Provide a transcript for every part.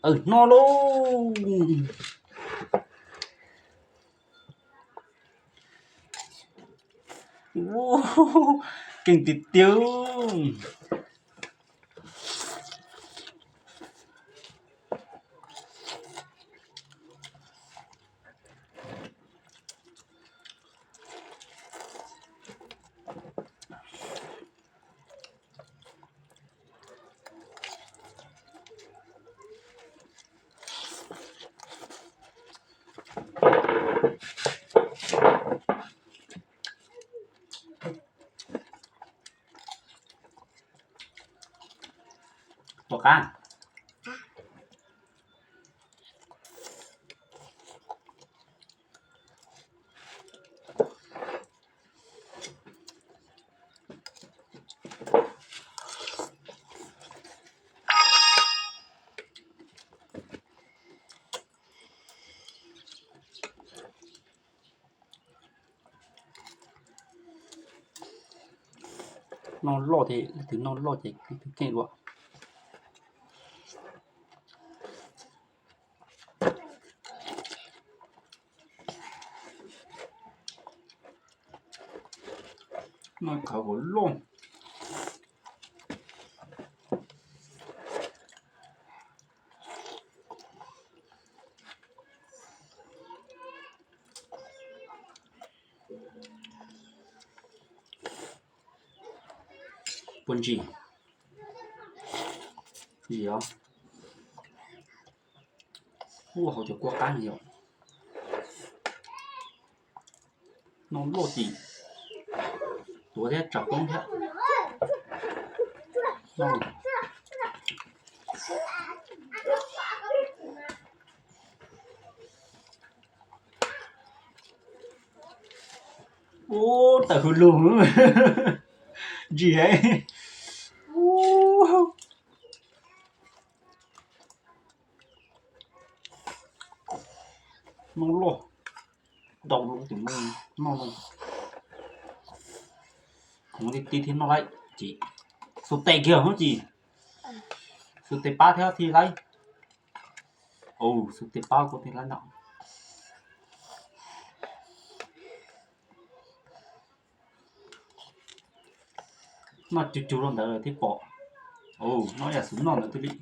Aw, noj lauj. Keej tiag tiag. Ua qab. Noj loj ces leej twg noj loj ces leej twg keej dua. Noj khav kom loj. Puas ntsim? Ntsim os. Ua hauv cov kua qab no yom. Noj loj tim tuav thiab tsam poob thiab. Ub, tawm hws lug. Ntsim heev. Noj loj. Ntau lub tus noj no. Khoov li ti thiaj noj laib ces xuas tes kiag hos ces xuas tes pab thiab thiaj laib. Ua, xuas tes pab kuj thiaj laib no. Noj cug cug rau ntawd thiaj pom. Noj ib yam xwb noj ntawd thiaj li.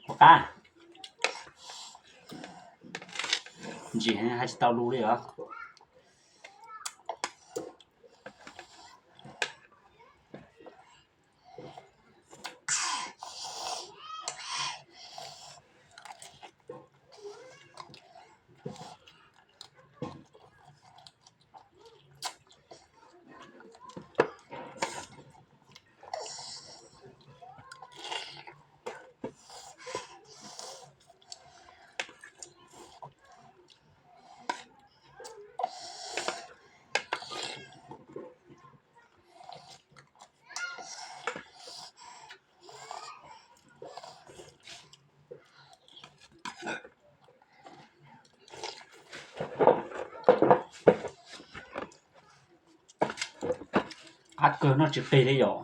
Ua qab. Ntsim heev, hais tsis tau lus li os. Qab kawg, noj tsis qis li yom.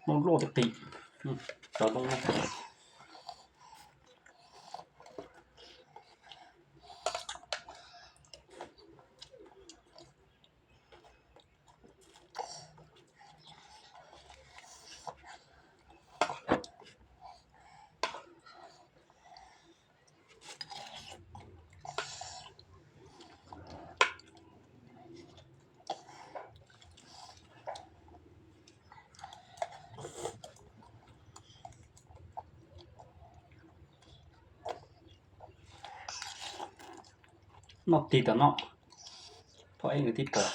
Noj loj tiag tiag. Noj tig tom no, phom ib nws tib pom.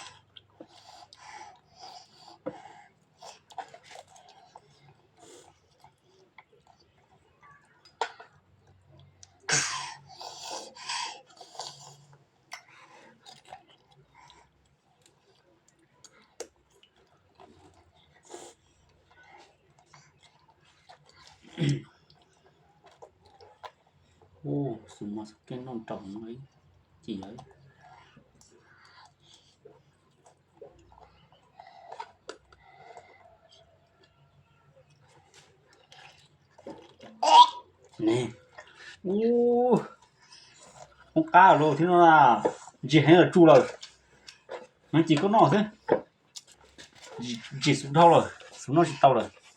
Ub, xus mos xus keej noj nraum no ib cim lawm. Ne, ub, hoob qab lawm thiab no na, ntsim heev lawm tsuj lawm. Heev ces koj noj xwb, ntsim xus dhau lawm, xus noj tsis tau lawm.